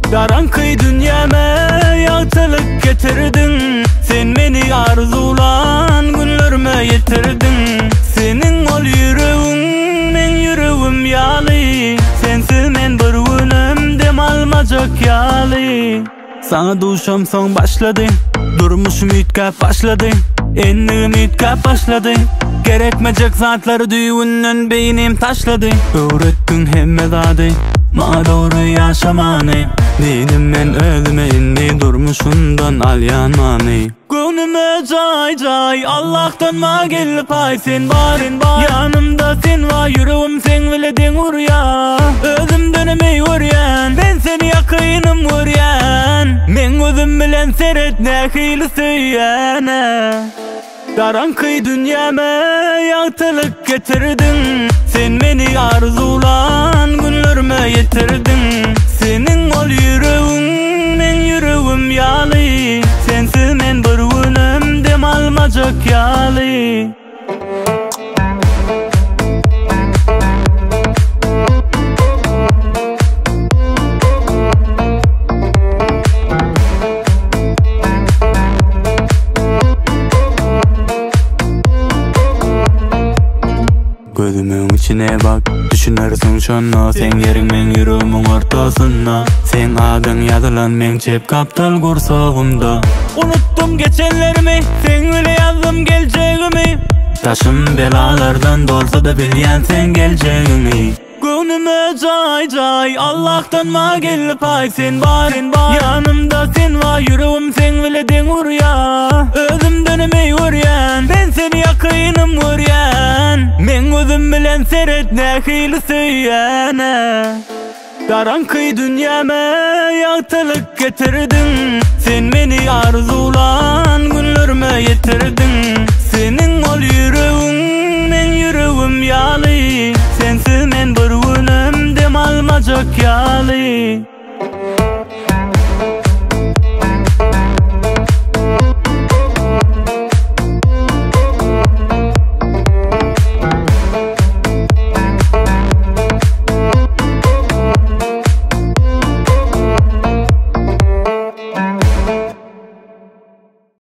Garaňky dünýäme ýagtylyk getirdiň Sen meni arzuwlan günlerime ýetirdiň Seniň ol ýüregiň meň ýüregim ýaly Sensiz men bir günem dem almajak ýaly Saňa duşamsoň başlady Durmuşym üýtgäp başlady Endigim üýtgäp başlady Gerekmejek zatlary düýbünden beýnim taşlady Öwretdiň hemme zady Maňa dogry ýaşamany Diýdim men özüme indi durmuşymdan alýan many Göwnüme jaý jaý Allahdan maňa geldi paý Sen bar ýanymda sen bar Ýüregim seň bile deň urýa Özümdenem eý görýän Men seni ýakynym görýän Meň gözüm bilen seret nähili söýýän-ä Garaňky dünýäme ýagtylyk getirdiň Sen meni arzuwlan günlerime ýetirdiň Seniň ol ýüregiň meň ýüregim ýaly Sensiz men bir günem dem almajak ýaly. Gözümiň içine bak, düşünersiň şonda Seň ýeriň meň ýüregimiň ortasynda Seň adyň ýazylan meň çep gapdal gursagymda Unutdym geçenlerimi, seň bile ýazdym geljegimi Daşym belalardan dolsa-da bilýän seň geljegiňi Göwnüme jaý jaý Allahdan maňa geldi paý Sen bar ýanymda sen bar Ýüregim seň bile deň urýa Özümdenem eý görýän Men seni ýakynym görýän Meň gözüm bilen seret nähili söýýän-ä Garaňky dünýäme ýagtylyk getirdiň Sen meni arzuwlan günlerime ýetirdiň Seniň ol ýüregiň meň ýüregim ýaly Sensiz men bir günem dem almajak ýaly.